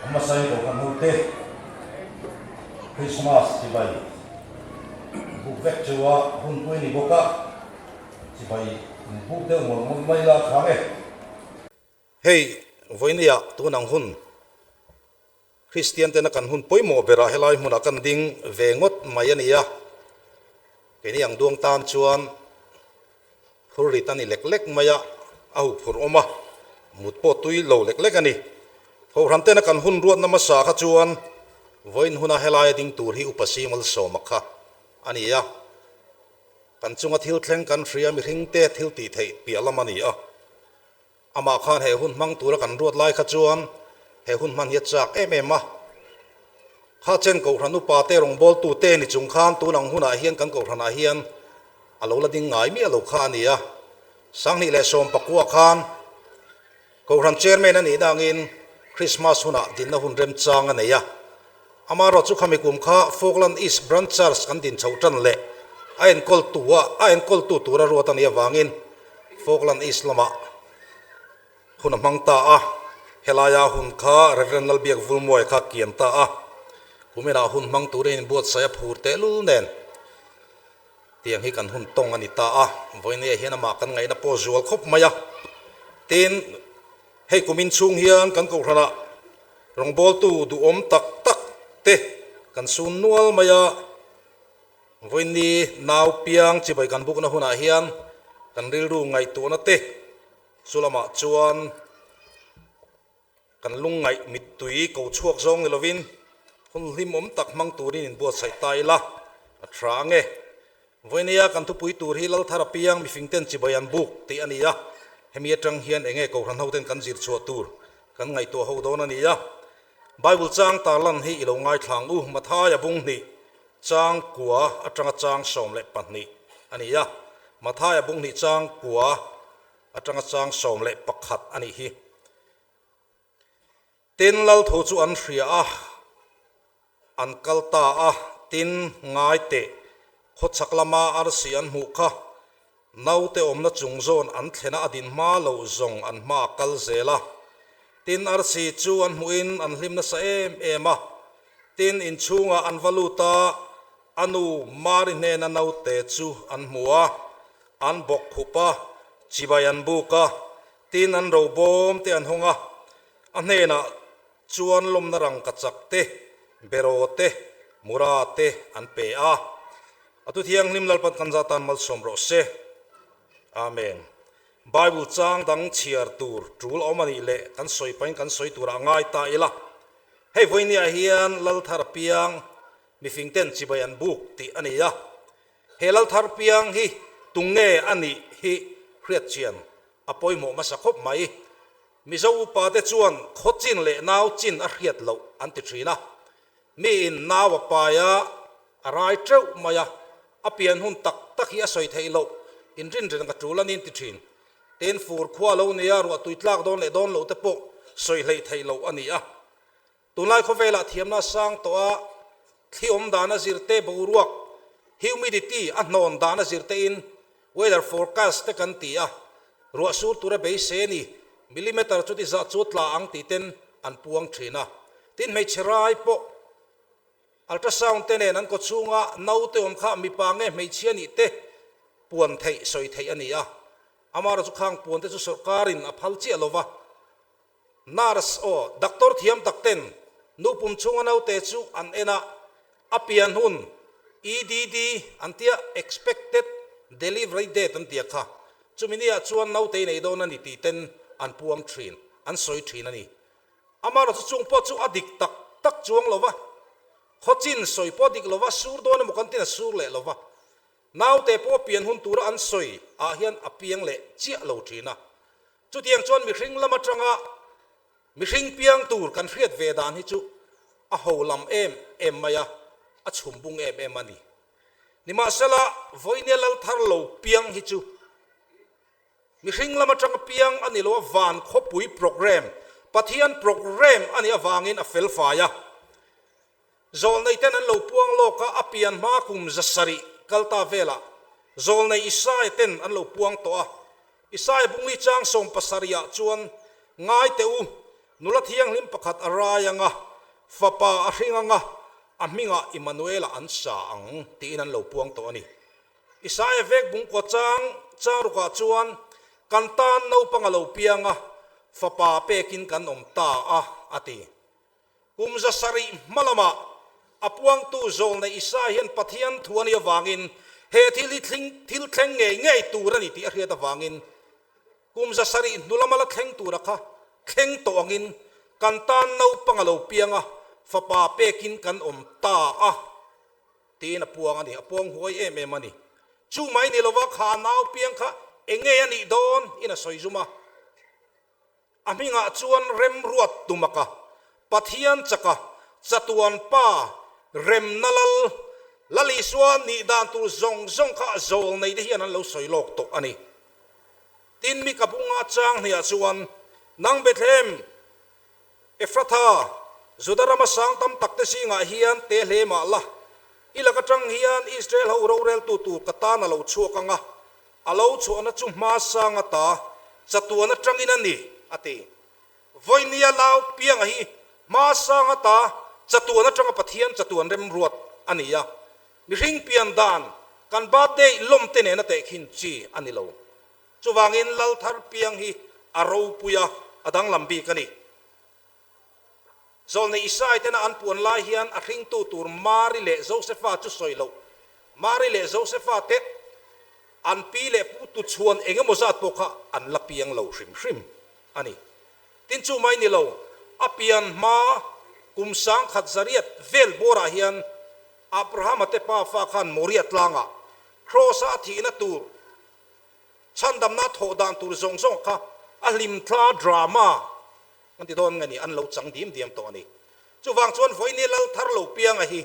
A hmasain Kohhran hote Krismas chibai buk vek chu a hunpui ni bawk a, chibai buk deuh mawlh mawlh mai la tha nge. Hei vawinia tun ang hun Kristian tena kan hun pawimawh berah helai hmunah kan ding ve ngawt mai a ni a, keini ang duang tan chuan phur rit a ni lek lek mai a, a huh phur awm a, mut pawh tui lo lek lek a ni. Kohhran tena kan hun ruatna hmasa kha chuan vawiin huna helaia ding tur hi Upa Simalsawma kha a ni a, kan chunga thil thleng kan hria mihringte thil tih theih piah lam a ni a. Amah khan he hun hmang tura kan ruat lai kha chuan he hun hman hi a chak em em a. Kha chen Kohhran upa te rawngbawltu te ni chung khan tun ang hunah hian kan Kohhranah hian a lo la ding ngai miah lo kha a ni a. 2019 khan Kohhran Chairman a nih na angin Christmas hunah dinna hun remchang a nei a. Amaherawh chu khami kum kha Falkland East Branch Church kan din chhoh tan leh a enkawltu a a enkawltu tura ruat a nih avangin Falkland East lamah hun a hmang ta a, helaia hun kha Rev. Lalbiak Vulmuai kha kian ta a, kuminah hun hmang turin inbuatsaih a phur tehlul nen tiang hi kan hun tawng a ni ta a, vawinia hian amah kan ngaihna pawh zual khawp mai a, tin hei kumin chhung hian kan kohhranah rawngbawltu duhawm tak tak te kan sun nual mai a. Vawiinni nau piang chibai kan bukna hunah hian kan rilru ngaihtuahna te chu lamah chuan kan lungngaih mittui ko chhuak zawng ni lovin hun hlimawm tak hmang turin inbuatsaih ta ila a tha ang e. Vawiinia kan thupui tur hi Lalthar a piang mifingten chibai an buk tih a ni a, hemi atang hian enge Kohhran hoten kan zir chhuah tur kan ngaihtuah ho dawn a ni a. Bible chang tarlan hi i lo ngaithla ang u, Mathaia bung hnih Chang kua atanga chang 12 a ni a, Mathaia bung hnih chang kua atanga chang 11 a nih hi. Tin, Lal thu chu an hria a, an kal ta a, tin, ngai teh, khawchhak lama arsi an hmuh kha, naute awmna chung zawn an thlena a din hma lo zawng an hma a kal zel a. Tin, arsi chu an hmuhin an hlim nasa em em a. Tin, inchhungah an va lut a, a nu Mari hnena naute chu an hmu a, an bawk khup a, chibai an buk a, tin an robawm te an hawng a, a hnenah chuan lawmna rangkachak te, beraw te, mura te an pe a. A tu thianghlim Lalpan kan za tan malsawm rawh se. Amen. Bible chang dang chhiar tur tul a awm a nih leh kan sawi pahin kan sawi turah a ngai ta ila. Hei vawinia hian Lalthar piang mifing ten chibai an buk tih a ni a. He Lalthar piang hi tunge a nih hi hriat chian a pawimawh hmasa khawp mai. Mizo upa te chuan khaw chin leh nau chin a hriat loh an ti thin a. Miin nau a pai a, a rai teuh mai a, a pian hun tak tak hi a sawi theih loh, inrinrin ka tul a ni an ti thin. Tin, fur khua lo nia ruah tui tlak dawn leh dawn loh te pawh sawi hleih theih loh a ni a. Tunlai khawvelah thiamna a sang tawh a, thli awm dan a zir te boruak, humidity, a hnawn dan a zir tein weather forecast te kan ti a, ruah sur tura beisei a ni, millimeter chuti zah chu tla ang tih ten an puang thin a. Tin, hmeichhe rai pawh ultrasound te nen an kaw chhunga naute awm kha mipa nge hmeichhia nih te puan theih sawi theih a ni a. Amaherawhchu khang puan te chu sawrkarin a phal chiah lo va, nurse aw doctor thiam tak ten nu pum chhunga naute chu an en a, a pian hun EDD an tia expected delivery date an tia kha chumi niah chuan naute i nei dawn a ni tih ten an puang thin, an sawi thin a ni. Amaherawhchu chung pawh chu a dik tak tak chuang lo va, khawchin sawi pawh a dik lo va, sur dawn emaw kan tin a sur leh lo va, naute pawh a pian hun tura an sawi ah hian a piang leh chiah lo thin a. Chutiang chuan mihring lam atanga mihring piang tur kan hriat ve dan hi chu a ho lam em em mai a, a chhum bung em em a ni. Nimahsela, vawinia lal thar lo piang hi chu mihring lam atanga piang a ni lo a, van khawpui program, Pathian program a nih avangin a fel fai a. Zawlnei ten an lo puang lawk a, a pian hma kum 700 kal ta velah Zawlnei Isaia ten an lo puang tawh a. Isaia bungli chang 17 ah chuan, Ngai teh u, Nula thianghlim pakhat a rai ang a, fapa a hring ang a, a hmingah Immanuela an sa ang, tiin an lo puang tawh a ni. Isaia vek bungkua chang chang rukah chuan, Kan tan naupang a lo piang a, fapa pekin kan awm ta a, a ti. Kum 700 hma lamah a puangtu zawlnei Isaia hian Pathian thu a nih avangin he thil hi thil thleng ngei ngei tur a ni tih a hriat avangin Kum 700 hnu lama la thleng tura kha thleng tawh angin kan tan naupang a lo piang a, fapa pekin kan awm ta a tiin a puang a ni, a puang huai em em a ni. Chu mai ni lova kha nau piang kha eng nge a nih dawn in a sawi zum a. A hmingah chuan remruat tumaka Pathian chaka chatuan pa remna lal Lal Isua nih dan tur zawng zawng kha zawl nei te hian an lo sawi lawk tawh a ni. Tin mi ka bunga chang hniah chuan, Nang Bethlehem, Ephratha, Juda rama sang tam tak te zingah hian te hle mah la, i lak atang hian Israel ho roreltu tur ka tan a lo chhuak ang a, a lo chhuahna chu hma sang ata chatuan atangin a ni, a ti. Vawinia lau pianga hi hma sang ata chatuan atanga Pathian chatuan remruat a ni a, Mihring pian dan kan birthday lawm te nena tehkhin chi a ni lo. Chuvangin lal thar piang hi a ropui a, a danglam bik a ni. Zawlnei Isai tena an puan lai hian a hringtu tur Mari leh Josefa chu sawi loh. Mari leh Josefa te an pi leh pu tu chhuan eng emaw zat pawh kha an la piang lo hrim hrim a ni. Tin chu mai ni lo, a pian hma kum 1100 vel bawrah hian Abrahama te pa fa khan Moria tlangah Kraws-a a thihna tur chhandamna a thawh dan tur zawng zawng kha a hlimthla drama an ti dawn nge ni, an lo chang diam diam tawh a ni. Chuvang chuan vawiini lal thar lo pianga hi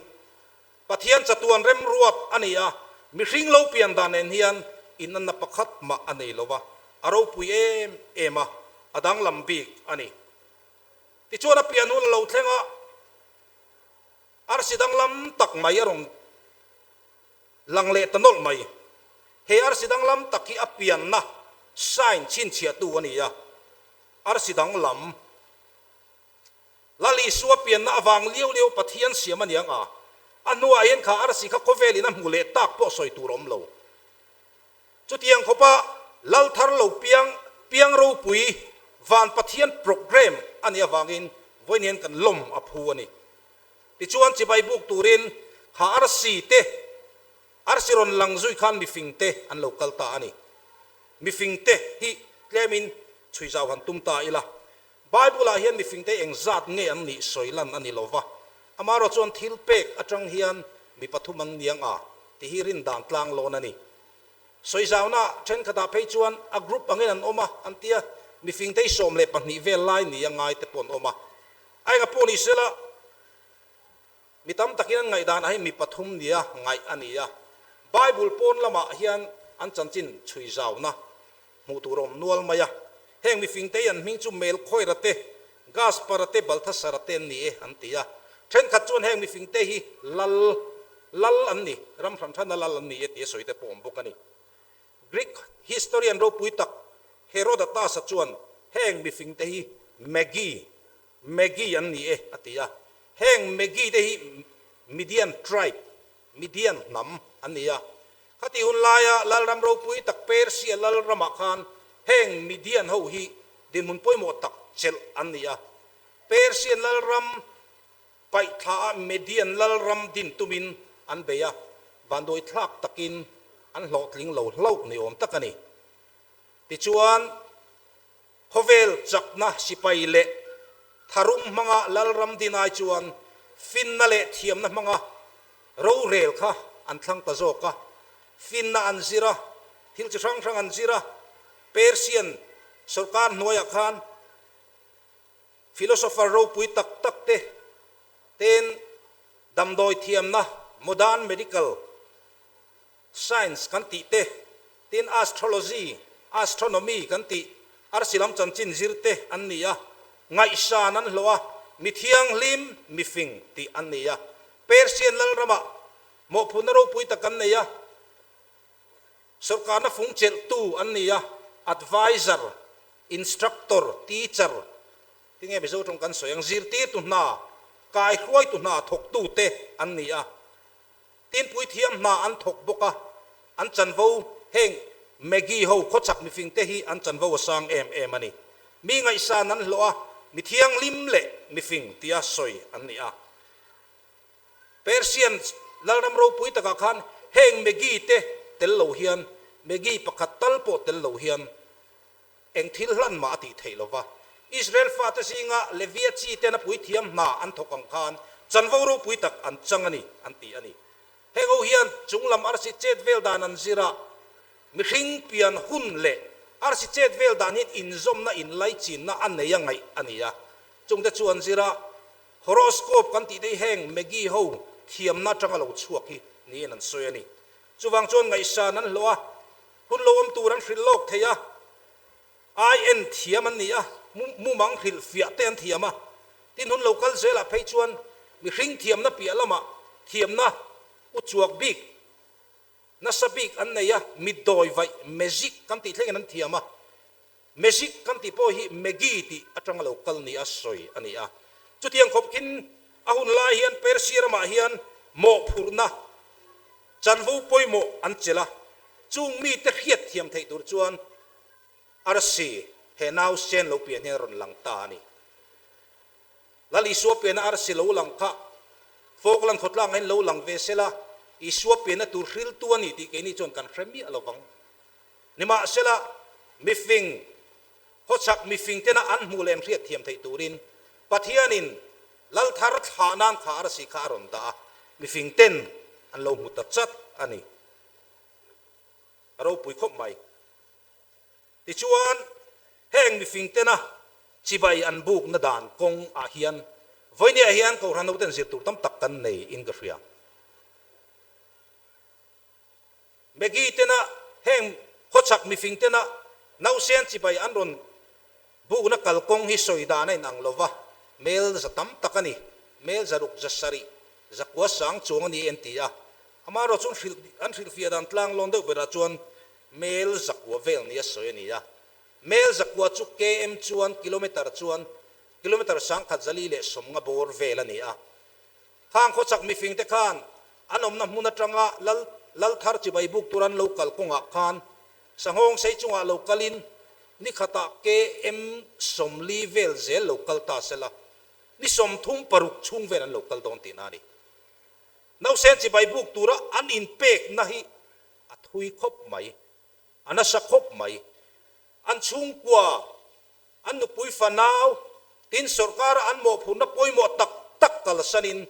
Pathian chatuan remruat a ni a, mihring lo pian dan nen hian inanna pakhat mah a nei lo va, a ropui em em a, a danglam bik a ni. Tichuan a pian hun a lo thleng a, Arsi danglam tak mai a rawn lang leh ta nawlh mai. He arsi danglam tak hi a pianna sign chhinchhiahtu a ni a, arsi danglam Lal Isua pianna avang liau liau Pathian siam a ni ang a, a hnuah hian kha arsi kha khawvelin a hmu leh tak pawh sawi tur a awm lo. Chutiang khawpa lal thar lo piang piang ropui van Pathian programme a nih avangin vawiin hian kan lawm a phu a ni. Tichuan chibai buk turin kha arsi te, arsi rawn lang zui khan mifing te an lo kal ta a ni. Mifing te hi tlemin chhui zau han tum ta ila. Bible ah hian mifing te engzat nge an nih sawi lan a ni lo va, amaherawh chuan thil pek atang hian mi pathum an niang a ti hi rin dan tlang lawn a ni. Sawi zauna thenkhatah phei chuan a group angin an awm a an ti a, mifing te hi 12 vel lai ni a ngai te pawh an awm a. A enga pawh ni sela, mi tam takin an ngaihdan ah hi mi pathum nia ngaih a ni a. Bible pawn lamah hian an chanchin chhui zauna hmuh tur a awm nual mai a. Heng mifingte hi an hming chu Melkhoira te, Gaspara te, Balthasara te an ni e an ti a. Thenkhat chuan heng mifingte hi lal, lal an ni, ram hran hrana lal an ni e tih a sawi te pawh awm bawk a ni. Greek historian ropui tak Herodotus-a chuan heng mifingte hi Magi, Magi an ni e a ti a. Heng Magi te hi Median tribe, Midian hnam an ni a. Khati hun laia lalram ropui tak Persia lalramah khan heng Midian ho hi dinhmun pawimawh tak chelh an ni a. Persian lalram paihthla ah Median lalram din tumin an bei a, vanduai thlak takin an hlawhtling lo hlauh ni awm tak a ni. Tichuan, Khawvel chakna sipai leh tharum hmanga lalram din ai chuan finna leh thiamna hmanga rorel kha an thlang ta zawk a. Finna an zir a, thil chi hrang hrang an zir a. Persian sawrkar hnuaiah khan philosopher ropui tak tak te ten damdawi thiamna, modern medical, Science kan tih te, tin astrology, astronomy kan tih, arsi lam chanchin zir te an ni a, ngaihsan an hlawh a, mi thianghlim, mi fing tih an ni a. Persian lalramah mawhphurhna ropui tak an nei a, sawrkarna fung chelhtu an ni a, advisor, instructor, teacher. Tinge Mizo tawng kan sawi ang, zirtirtu hna, kaihruaitu hna thawktute an ni a. Tin, puithiam hna an thawk bawk a, an chanvo heng Maggie ho khawchhak mifingte hi an chanvo a sang em em a ni. Mi ngaihsan an hlawh a, mi thianghlim leh mifing tia sawi an ni a. Persian lalram ropui takah khan heng Maggie te tel lo hian, Maggie pakhat tal pawh tel lo hian eng thil hlan mah a tih theih lo va. Israel fate zinga Levia chi tena puithiam hna an thawk ang khan chanvo ropui tak an chang a ni, an ti a ni. Heng ho hian chunglam arsi chet vel dan an zir a, mihring pian hun leh arsi chet vel dan hian inzawmna inlaichinna a nei a ngaih a ni a. Chungte chu an zir a, horoscope kan tih te hi heng Maggie ho thiamna atanga lo chhuak hi niin an sawi a ni. Chuvang chuan ngaihsan an hlawh a, Hun lo awm tur an hrilh lawk thei a, ai en thiam an ni a, mumang hrilh fiah te an thiam a. Tin, hun lo kal zelah phei chuan mihring thiamna piah lamah thiamna u chuak bik, nasa bik an nei a, mitdawi vaih, magic, kan tih thlengin an thiam a. Magic kan tih pawh hi Magi tih atanga lo kal nia sawi a ni a. Chutiang khawp khin a hun lai hian Persia ramah hian mawhphurhna chanvo pawimawh an chelh a, chung mite hriat thiam theih tur chuan arsi he nausen lo pian hian a rawn lang ta a ni. Lal Isua pianna arsi lo lang kha Falkland khawtlangah hian lo lang ve sela Isua pianna tur hriltu a ni tih keini chuan kan hre miah lovang. Nimahsela, mifing, khawchhak mifing tena an hmuh leh an hriat thiam theih turin Pathianin lal thar thlah nan kha arsi kha a rawn dah a, mifing ten an lo hmu ta chat a ni. A ropui khawp mai. Tichuan, heng mifing tena chibai an bukna dan kawng ah hian vawinia hian Kohhran hoten zir tur tam tak kan nei in ka hria. Maggie tena heng khawchhak mifing tena nausen chibai an rawn bukna kalkawng hi sawi dan a inang lo va, mel za tam tak a ni, mel za ruk za sarih za kua sang chuang a ni en ti a, amaherawh chu an hrilhfiah dan tlang lawn deuh berah chuan mel za kua vel nia sawi a ni a, mel za kua chu km chuan kilometer chuan kilometer sangkhat zali leh sawmnga bawr vel a ni a. Khang khawchak mifingte khan an awmna hmun atanga lal lal thar chibai buk tur an lo kal kawngah khan sanghawng sei chungah lo kalin ni khatah KM 40 vel zel lo kal ta sela, ni 36 chhung vel an lo kal dawn tihna a ni. Nausen chibai buk tura an inpekna hi a thui khawp mai, a nasa khawp mai. An chhungkua An nupui fanau, tin sawrkara an mawhphurhna pawimawh tak tak kalsanin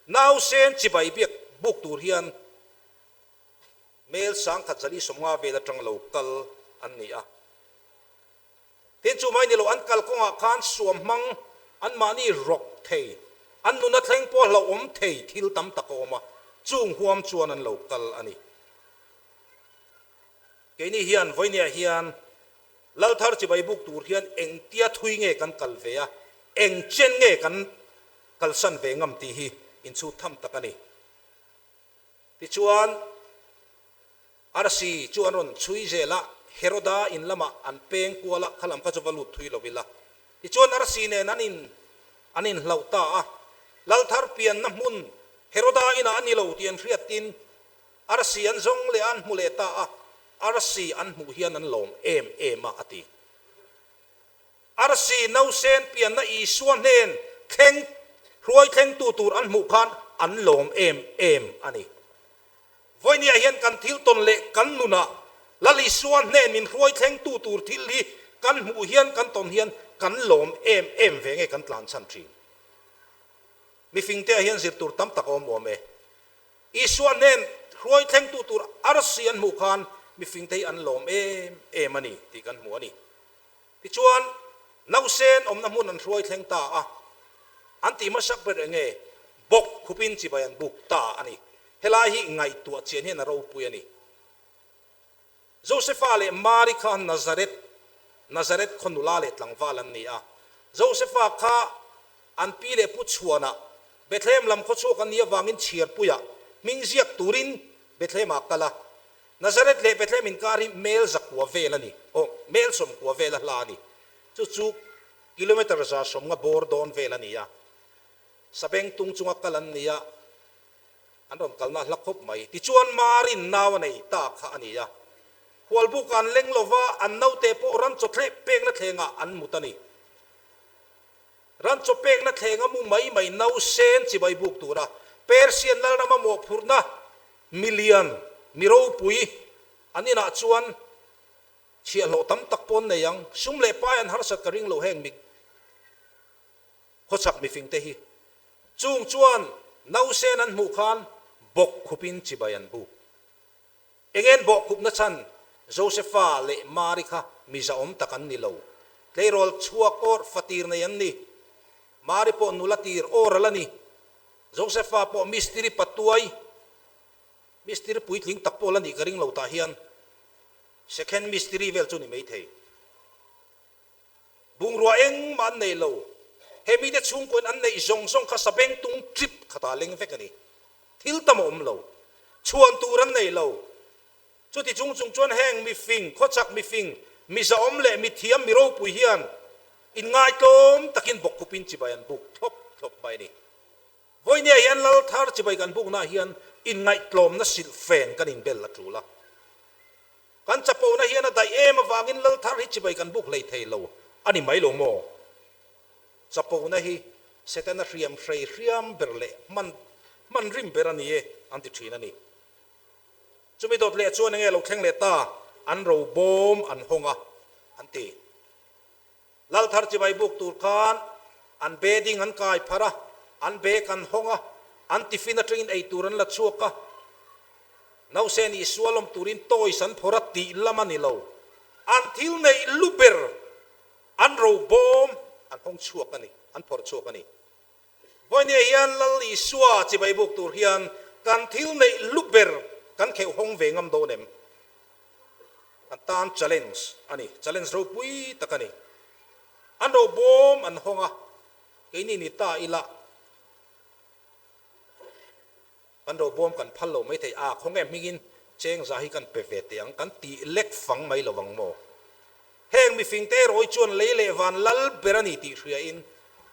nausen chibai biak buk tur hian mel 10,450 vel atang lo kal an ni a. Tin chu mai ni lo, an kalkawngah khan suam hmang anmahni rawk thei, an nuna thleng pawh hlauhawm thei thil tam tak a awm a, chung huam chuan an lo kal a ni. Keini hian vawinia hian Lalthar chibai buk tur hian engtia thui nge kan kal ve a, eng chen nge kan kalsan ve ngam tih hi inchhut tham tak a ni. Tichuan, arsi chu an rawn chhui zel a, Heroda in lamah an peng kual a, khalam kha chu va lut thui lo ila. Tichuan, arsi nen an in an inhlauh ta a, Lalthar pianna hmun Heroda inah a ni lo tih an hriatin Arsi an zawng leh a, an hmu leh ta a, arsi an hmuh hian an lawm em em a, a ti. Arsi nausen pianna Isua hnen thleng hruai thlengtu tur an hmuh khan an lawm em em a ni. Vawinia hian kan thil tawn leh kan nunah Lal Isua hnen min hruai thlengtu tur thil hi kan hmuh hian kan tawn hian kan lawm em em ve nge kan tlanchhan thin. Mifingte ah hian zir tur tam tak a awm awm e. Isua hnen hruai thlengtu tur arsi an hmuh khan mifingte hi an lawm em em a ni tih kan hmu a ni. Tichuan, nausen awmna hmun an hruai thleng ta a, an tih hmasak ber eng nge? Bawk khupin chibai an buk ta a ni. Helai hi ngaihtuah chian hian a ropui a ni. Josefa leh Mari kha Nazareth, Nazareth khaw nula leh tlangval an ni a. Josefa kha an pi leh pu chhuanah Bethlehem lam khaw chhuak an nih avangin chhiarpuiah hming ziak turin Bethlehem-ah a kal a. Nazareth leh Bethlehem inkar hi mel zakua vel a ni, aw, mel sawmkua vel a hla a ni. Chu chu. Kilometre 150 bawr dawn vel a ni a. Sabengtung chunga kal an ni a, an rawn kalna a hla khawp mai. Tichuan Marin nau a nei ta kha a ni a. Hualbuk an leng lo va, an naute pawh ran chaw thleh pekna thlengah an mut a ni. Ran chaw pekna thlenga mu mai mai nausen chibai buk tura Persian lalrama mawhphurhna milian mi ropui an inah chuan chhiahhlawh tam tak pawh an nei ang. Sum leh pai an harsat ka ring lo heng mi khawchhak mifingte hi. Chung chuan nausen an hmuh khan bawk khupin chibai an buk. Engen bawhkhupna chhan Josefa leh Mari kha mi zahawm tak an ni lo. Tleirawl chhuak awr fatir nei an ni. Mari pawh nula tir awr a la ni. Josefa pawh mistiri patuai, mistiri puitling tak pawh la nih ka ring lo tah hian second mistiri vel chu ni maithei. Bungrua engmah an nei lo. He mite chhungkuain an neih zawng zawng kha sabengtung trip khatah leng vek a ni. Thil tam a awm lo. Chhuan tur an nei lo. Chuti chung chung chuan heng mifing, khawchhak mifing, mi zahawm leh mi thiam mi ropui hian inngaitlawm takin bawkkhupin chibai an buk thlawp thlawp mai a ni. Vawinia hian lal thar chibai kan buknaah hian inngaihtlawmna silhfen kan inbel a tul a. Kan chapona hian a daih em avangin lal thar hi chibai kan buk hlei thei lo a ni mai lo maw? Chapona hi Setana hriam hrei hriam ber leh hman hman rim ber a ni e an ti thin a ni. Chumi dawt leh chuan enge lo thleng leh ta? An ro bawm an hawng a an ti. Lal thar chibai buk tur khan an bedding an kai pharh a, an bag an hawng a, an tiffin atangin ei tur an la chhuak a. Nausen Isua lawm turin toys an phawrh a tih lam a ni lo. An thil neih lu ber an ro bawm an hawng chhuak a ni, an phawrh chhuak a ni. Vawinia hian Lal Isua chibai buk tur hian kan thil neih lu ber kan kheuh hawng ve ngam dawn em? An tan challenge a ni, challenge ropui tak a ni. An ro bawm an hawng a, keini ni ta ila kan ro bawm kan phal lo maithei a, khawnge hmingin chengza hi kan pe ve teh ang, kan tih lek fang mai lo ang maw? Heng mifingte erawh hi chuan lei leh van lal ber a ni tih hriain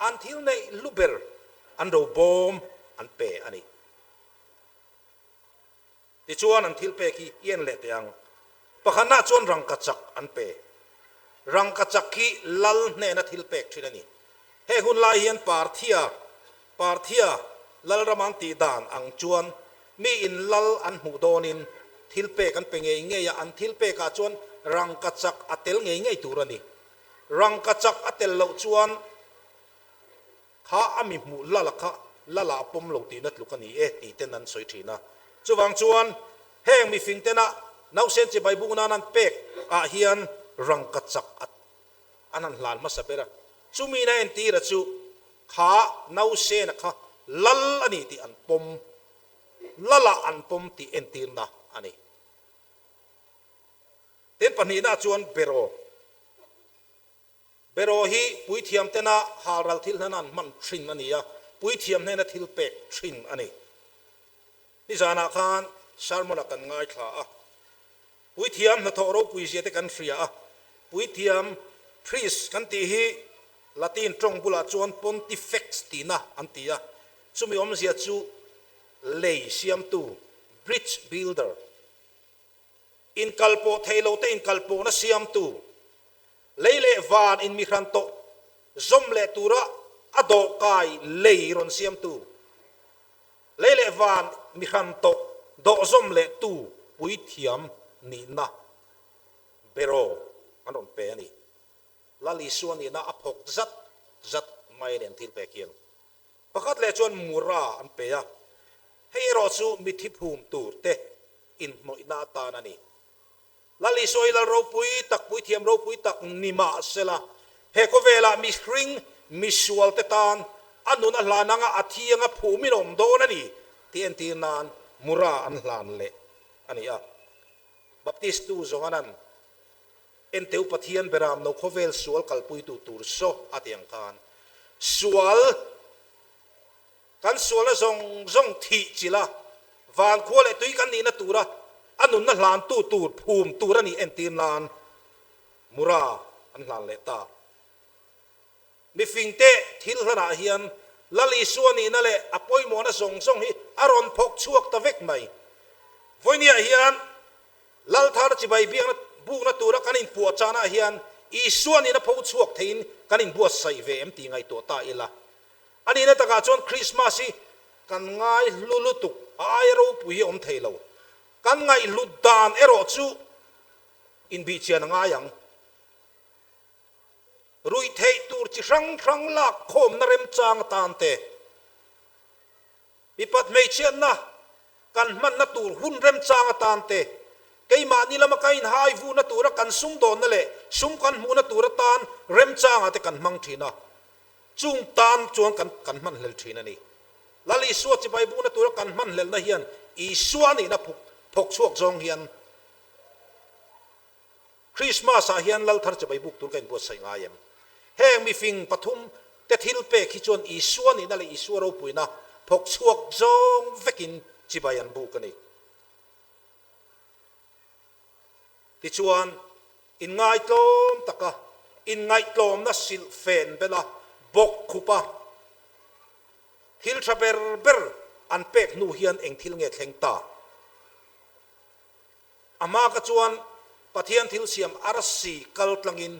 an thil neih lu ber an ro bawm an pe a ni. Tichuan an thil pek hi i en leh teh ang. Pakhatnaah chuan rangkachak an pe. Rangkachak hi lal hnena thil pek thin a ni. Heng hun lai hian Parthia, Parthia, lalram an tih dan ang chuan mi in lal an hmuh dawnin thil pek an pe ngei ngei a, an thil pekah chuan rangkachak a tel ngei ngei tur a ni. Rangkachak a tel loh chuan Kha a mi hmuh lala kha lala a pawm lo tihna tluk a ni e tih ten an sawi thin a. Chuvang chuan heng mifing tena nausen chibai buk nan an pek ah hian rangka chak a an han hlan hmasa ber a. Chumi na entira chu kha nausena kha lal a ni tih an pawm, lala an pawm tih entirna a ni. Tin pahnihna chuan beraw. Beraw hi puithiam tena halral thil hnena an hman thin a ni a, puithiam hnena thil pek thin a ni. Nizanah khan sermon-ah kan ngaithla a, puithiam hnathawh ropuizia te kan hria a, puithiam, priest, kan tih hi Latin tawng bulah chuan pontifex tihna an ti a, chumi awmzia chu lei siamtu, bridge builder, Inkalpawh thei lote inkalpawhna siamtu, lei leh van inmihran tawh zawm leh tura a dawhkai lei rawn siamtu, lei leh van mihran tawh dawh zawm leh tu puithiam nihna beraw an rawn pe a ni. Lal Isua nihna a phawk zat zat mai a ni an thil pek hian. Pakhat leh chuan mura an pe a, hei erawh chu mithi phum tur te inhnawihna atan a ni. Lal Isua hi Lal ropui tak, puithiam ropui tak ni mah sela, he khawvelah mihring, misual te tan a nun a hlan anga a thi anga phumin a awm dawn a ni tih entir nan mura an hlan leh a ni a. Baptistu Johanan Enteu Pathian beram no khawvel sual kalpuitu tur saw a ti ang khan sual kan sualna zawng zawng thih chilh a, van khua leh tui kan nihna tura a nunna hlantu tur phum tur a nih entir nan mura an hlan leh ta. Mifingte thil hlanah hian Lal Isua nihna leh a pawimawhna zawng zawng hi a rawn phawk chhuak ta vek mai. Vawinia hian Lal thar chibai biakna bukna tura kan inpuahchahnaah hian Isua nihna pho chhuak theiin kan inbuatsaih ve em tih ngaihtuah ta ila. A nihna takah chuan Krismas hi kan ngaihlu lutuk, a aia ropui hi a awm thei lo. Kan ngaihhlut dan erawh chu inbihchian a ngai ang. Ruih theih tur chi hrang hrang lak khawmna remchang atan te, mipat hmeichhiatna kan hmanna tur hun remchang atan te, keimahni lama ka inhai vuhna tura kan sumdawnna leh sum kan hmuhna tur atan remchangah te kan hmang thin a, chung tan chuan kan kan hmanhlel thin a ni. Lal Isua chibai buhna tura kan hmanhlelna hian Isua nihna phawk chhuak zawng hian Krismas ah hian Lal thar chibai buk tur ka inbuatsaih ngai em? Heng mifing pathum te thil pek hi chuan Isua nihna leh Isua ropuina phawk chhuak zawng vekin chibai an buk a ni. Tichuan, inngaitlawm taka inngaihtlawmna silh fen bela bawk khupa thil tha ber ber an pek hnu hian eng thil nge thleng ta? A hma ka chuan Pathian thil siam arsi kal tlangin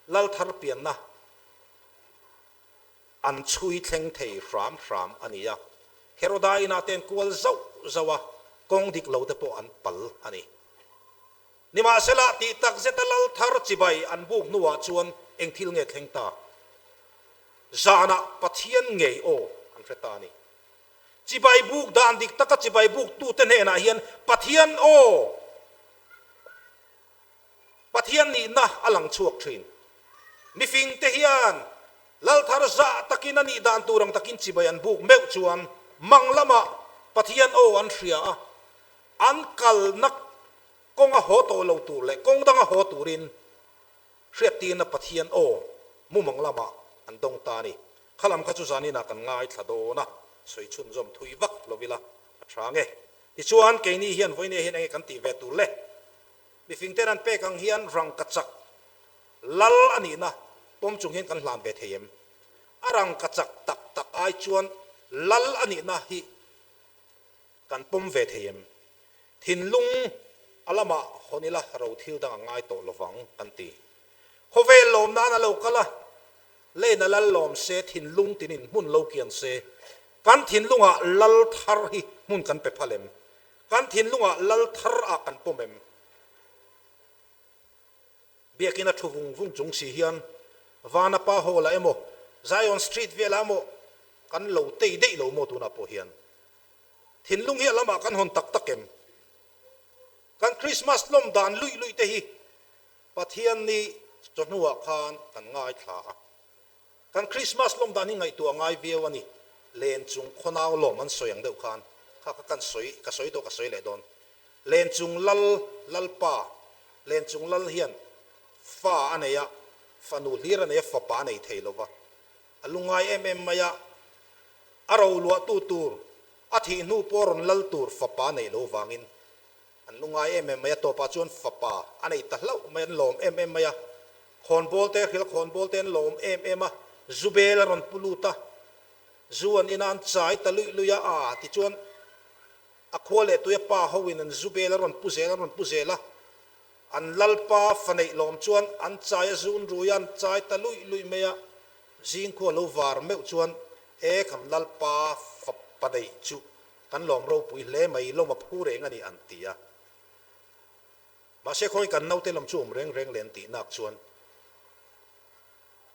Lal thar pianna an chhui thleng thei hram hram a ni a. Heroda inah te an kual zauh zauh a, kawng dik lo te pawh an pal a ni. Nimahsela, tih tak zeta Lal thar chibai an buk hnuah chuan eng thil nge thleng ta? Zanah Pathian ngei aw an hre ta a ni. Chibai buk dan dik taka chibai buk tute hnenah hian Pathian aw, Pathian nihna a lang chhuak thin. Mifingte hian Lal thar zah takin a nih dan tur ang takin chibai an buk meuh chuan mang lamah Pathian aw an hria a, an kalna kawnga haw tawh lo tur leh kawng danga haw turin Hriattirna Pathian aw mumang lamah an dawng ta a ni. Kha lam kha chu zaninah kan ngaithla dawn a, sawi chhunzawm thui vak lo ila a tha nge. Tichuan, keini hian vawinia hian enge kan tih ve tur le? Mifingten an pek ang hian rangkachak lal a nihna pawm chung hian kan hlan ve thei em? A rangkachak tak tak ai chuan lal a nihna hi Kan pawm ve thei em? Thinlung a lamah hawn ila ro thil dang a ngai tawh lovang kan ti. Khawvel lawm nan a lo kal a, lane a lal lawm se thinlung tinin hmun lo kian se, kan thinlungah lal thar hi hmun kan pe phal em? Kan thinlungah lal thar ah kan pawm em? Biakina thu vung vung chung si hian Vanapa Hall ah emaw Zion Street velah emaw kan lo tei daih lo maw tunah pawh hian? Thinlung hi a lamah kan hawn tak tak em? Kan Krismas lawm dan luih luih te hi Pathian ni chawhnuah khan kan ngaithla a. Kan Krismas lawm dan hi ngaihtuah a ngai viau a ni. Len chung khawnau lawm an sawi ang deuh khan kha kha kan sawi, ka sawi tawh ka sawi leh dawn. Len chung lal, Lalpa, len chung lal hian fa a nei a, fanu hlir a nei a, fapa a nei thei lo va. A lungngai em em mai a, a roluahtu tur, a thih hnu pawh rawn lal tur fapa neih lo vangin an lungngai em em mai a, tawpah chuan fapa a nei ta hlauh mai, an lawm em em mai a, khawnbawl te hrilh khawnbawl te an lawm em em a, zu bel a rawn pu lut a, zu an ina an chai ta luih luih a, aa tichuan a khua leh tui a pa ho in an zu bel a rawn pu zel a rawn pu zel a, An lalpa fa neih lawm chuan an chai a zun rui a, an chai ta luih luih mai a, zingkhua lo var meuh chuan e kan lalpa fapa neih chu kan lawm ropui hle mai, lawm a phu reng a ni an ti a. Mahse khawi kan naute lam chu awm reng reng leh an tih nak chuan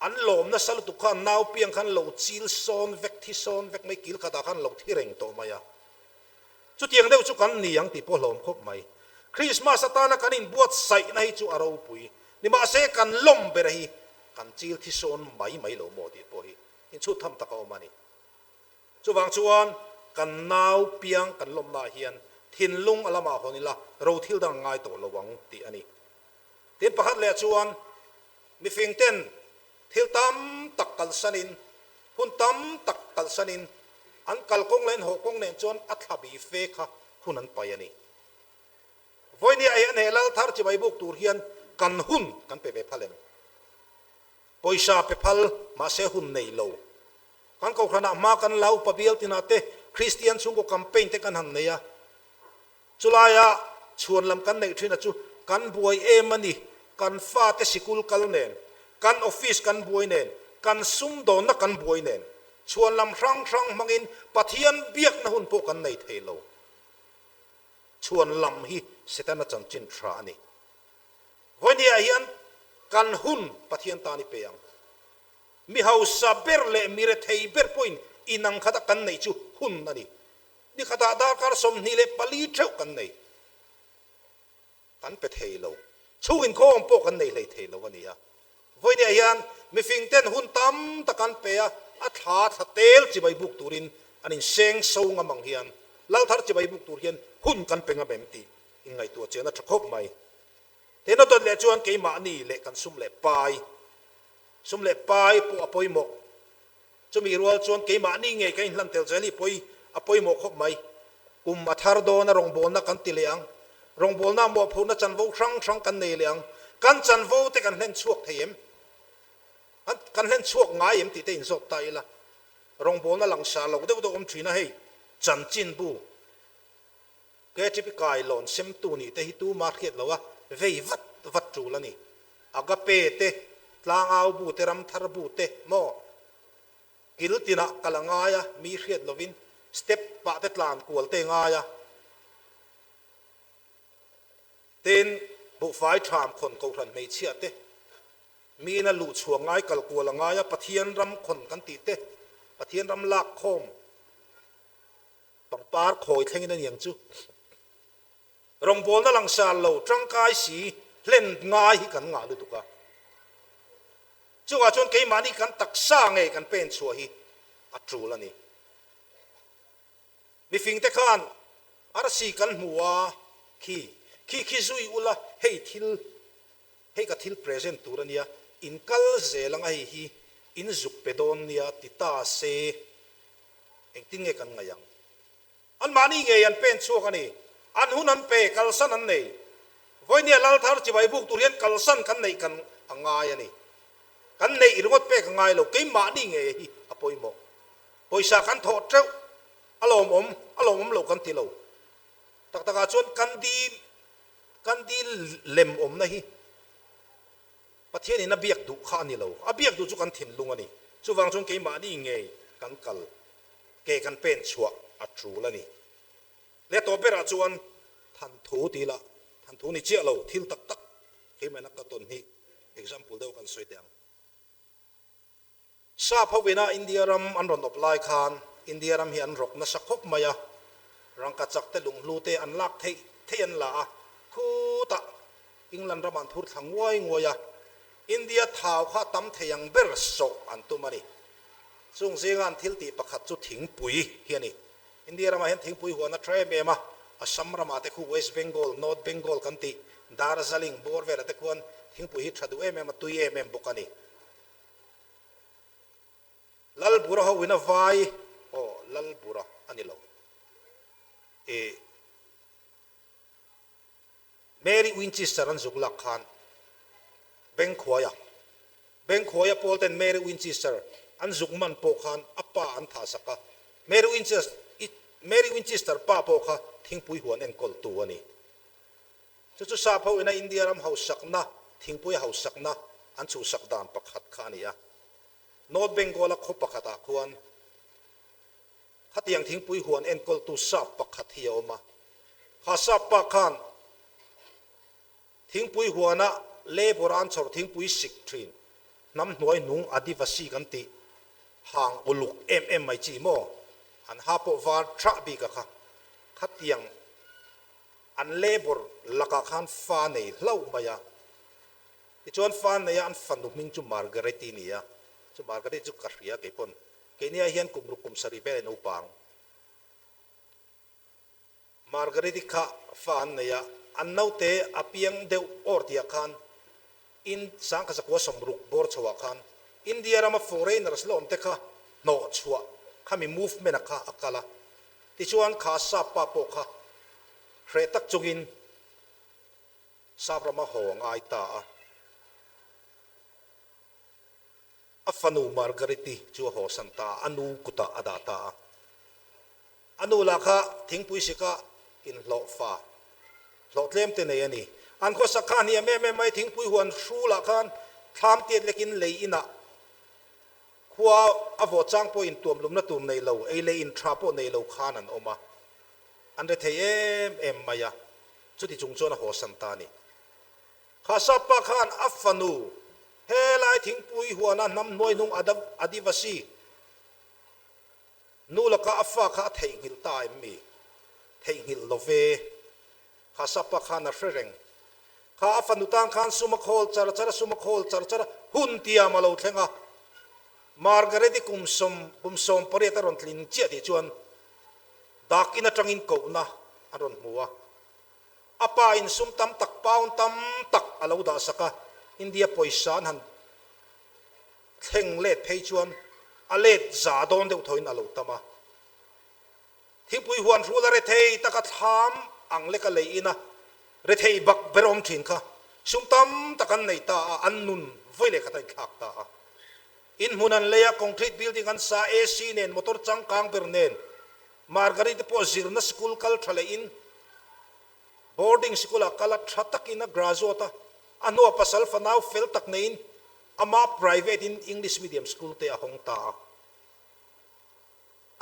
an lawm nasa lutuk kha an nau piang khan lo chil sawn vek, thi sawn vek mai, kil khatah khan lo thi reng tawh mai a. Chutiang deuh chu kan ni ang tih pawh hlawm khawp mai. Krismas atana kan inbuatsaihna hi chu a ropui. Nimahse kan lawm ber hi kan chil thi sawn mai mai lo maw tih pawh hi inchhut tham tak a awm a ni. Chuvang chuan kan nau piang kan lawmnaah hian thinlung a lamah hawn ila ro thil dang a ngai tawh lo ang tih a ni. Tin pakhat leh chuan mifing ten Thil tam tak kalsanin, hun tam tak kalsanin an kalkawng leh an hawhkawng nen chuan a thla bi fe kha hun an pai a ni. Vawinia hian he lal thar chibai buk tur hian kan hun kan pe ve phal em? Pawisa pe phal mahse hun nei lo. Kan kohhranah hma kan la upa bial tinah te Kristian chhungkaw campaign te kan han nei a. Chulaia chhuan lam kan neih thin a chu kan buai em a ni, kan fate sikul kal nen, kan office kan buai nen, kan sumdawnna kan buai nen, chhuan lam hrang hrang hmangin Pathian biakna hun pawh kan nei thei lo. Chhuan lam hi Setana chanchin tha a ni. Vawinia hian kan hun Pathian tan i pe ang. Mi hausa ber leh mi rethei ber pawhin inang khata kan neih chu hun a ni. Ni khatah darkar 24 theuh kan nei. Kan pe thei lo. Chhung inkhawm pawh kan nei hlei thei lo a ni a. Vawinia hian mifing ten hun tam tak an pe a, a thla thla tel chibai buk turin an inseng so ngam ang hian Lalthar chibai buk tur hian hun kan pe ngam em tih inngaihtuah chian a tha khawp mai. Tena dawt leh chuan keimahni leh kan sum leh pai, sum leh pai pawh a pawimawh. Chumi rual chuan keimahni ngei ka inhlan tel zel hi pawi a pawimawh khawp mai. Kum a thar dawn a rawngbawlna kan ti leh ang. Rawngbawlna mawhphurhna chanvo hrang hrang kan nei leh ang. Kan chanvo te kan hlen chhuak thei em? Kan hlen chhuak ngai em tih te inzawt ta ila. Rawngbawlna langsar lo deuh deuh awm thin a hei chanchinbu. KTP kailawn semtu nih te hi tuma hriat lo a, vei vat vat tul a ni. Agape te, tlangau bu te, ramthar bu te maw kil tinah kal a ngai a, mi hriat lovin step pah te tlan kual te ngai a. Tin, buhfai tham khawn kohhran hmeichhia te, miin a luh chhuah ngai kal kual a ngai a, Pathian ram khawn kan tih te, Pathian ram lak khawm, Pangpar khawi thlengin a niang chu. Rawngbawlna langsar lo tangkai si hlen ngai hi kan ngah lutuk a. Chungah chuan keimahni kan taksa ngei kan pen chhuah hi a tul a ni. Mifingte khan arsi kan hmu a, khi khi khi zui ula hei thil hei ka thil present tur a nia, in kal zel anga hei hi in zuk pe dawn nia ti ta se. Engtin nge kan ngaih ang? Anmahni ngei an pen chhuak a ni. An hun an pe, kalsan an nei. Vawinia Lalthar chibai buk tur hian kalsan kan neih kan a ngai a ni. Kan neih ringawt pek a ngai lo, keimahni ngei hi a pawimawh. Pawisa kan thawh teuh, a lawmawm, a lawmawm lo kan ti lo. Tak takah chuan kan dil, kan dil lem awmna hi Pathianin a biak duh kha a ni lo. A biak duh chu kan thinlung a ni. Chuvang chuan keimahni ngei kan kal, ke kan pen chhuah a tul a ni. Leh tawh berah chuan thanthu ti ila, thanthu ni chiah lo, thil tak tak keimahna ka tawn hi example deuh kan sawi teh ang. Sap ho ina India ram an rawn awp lai khan India ram hi an rawk nasa khawp mai a, rangkachak te lunghlu te an lak theih theih an la a, khutah England ramah an phur thla nguai nguai a, India thau kha tam thei ang ber sawh an tum a ni. Chung zinga an thil tih pakhat chu thingpui hi a ni. India ramah hian thingpui huan a tha em em a, Assam ramah te khu West Bengal, North Bengal kan tih Darjeeling bawr velah te khuan thingpui hi tha duh em em a, tui em em bawk a ni. Lalbura ho in a vai, aw Lalbura a ni lo, ih Mary Winchester an zuk lak khan Bengkhuaia, Bengkhuaia pawl ten Mary Winchester an zuk man pawh khan a pa an thah sak a, Mary Winchester, Mary Winchester pa pawh kha thingpui huan enkawltu a ni. Chu chu sap ho ina India ram hausakna, thingpui hausakna an chhuhsak dan pakhat kha a ni a. North Bengal-a khaw pakhatah khuan khatiang thingpui huan enkawltu sap pakhat hi a awm a. Kha sap pa khan thingpui huana labour an chhawr thingpui sik thin, hnam hnuai hnung Adivasi kan tih hang uluk em em mai chi maw? An ha pawh var thah bik a kha. Khatiang An labour lakah khan fa nei hlauh mai a, tichuan fa neia an fanu hming chu Margaret-i ni a, chu Margaret chu ka hria kei pawn, keini ah hian kum ruk kum sarih vel a naupang. Margaret-i kha fa an nei a, an naute a piang deuh awr tihah khan in sangkha zakua 60 bawr chhoah khan India rama foreigners la awm te kha hnawh chhuah khami movement-a kha a kal a, Tichuan kha sap pa pawh kha hreh tak chungin sap rama haw a ngai ta a. A fanu Margaret-i chu a hawsan ta a, a nu kutah a dah ta a. A nu lah kha thingpui sika inhlawh fa hlawh tlem te nei a ni. An khawsak kha a hniam em em mai, thingpui huan hrulah khan thlam tiat lekin lei inah khua a vawt chang pawh intuam lumna tur nei lo, ei leh in tha pawh nei lo khan an awm a, an rethei em em mai a, chuti chung chuan a hawsan ta a ni. Kha Sapa khan a fanu helai thingpui huana hnam hnuaihnung Adivasi Nu laka a fa kha a theihnghilh ta em mi? Theihnghilh lo ve. Kha Sapa khan a hre reng. Kha a fanu tan khan sum a khawl char char a, sum a khawl char char a, hun tiam a lo thleng a. Margaret-i kum sawm, kum 18 a rawn tlin chiah tih chuan dak in atangin kohna a rawn hmu a. A pa in sum tam tak, pound tam tak a lo dah sak a, India pawisa an han Thleng let phei chuan a let za dawn deuh thoin a lo tam a. Thingpui huan hrul a rethei taka thlam ang lek a lei in a rethei bak ber awm thin kha sum tam tak an nei ta a, an nun vawi leh khat a inthlak ta a. In hmun an lei a, concrete building an sa, AC nen, motor changkang ber nen, Margarite pawh zirna sikul kal tha leh in boarding sikulah kal a tha takin a graduate a, a hnuah pasal fanau fel tak neiin Amah private in English medium school te a hawng ta a.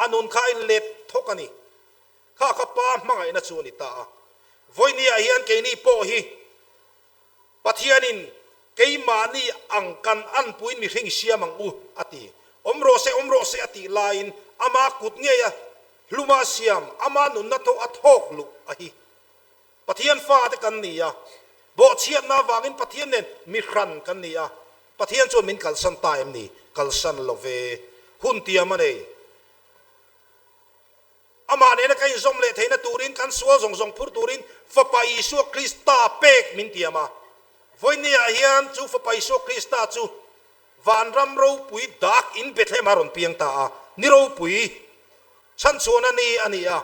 A nun kha a inlet thawk a ni. Kha kha pa hmangaihna chu a ni ta a. Vawinia hian keini pawh hi Pathianin keimahni ang kan anpuiin mihring siam ang u a ti. Awm rawh se, awm rawh se a tih laiin ama kut ngeia hluma siam, ama nunna tho a thawk luh a hi. Pathian fate kan ni a, bawhchhiatna avangin Pathian nen mi hran kan ni a, Pathian chuan min kalsan ta em ni? Kalsan lo ve. Hun tiam a nei. Amah nena ka inzawm leh theihna turin, kan sual zawng zawng phur turin Fapa Isua Krista pek min tiam a. Vawinia hian chu Fapa Isua Krista chu vanram ropui dak in Bethlehem a rawn piang ta a, ni ropui chhanchhuahna ni a ni a.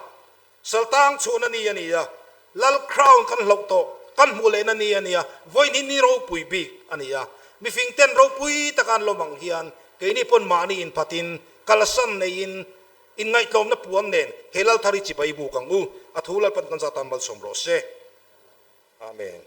Saltang chhun a ni a ni a, Lal crown kan hloh tawh, kan hmuh lehna ni a ni a, vawiin hi ni ropui bik a ni a. Mifing ten ropui taka an lawm ang hian keini pawn mahni inphatin, kalsan neiin, inngaihtlawmna puan nen he Lal thar hi chibai buk ang u. A thu Lalpan kan zah tan malsawm rawh se. Amen.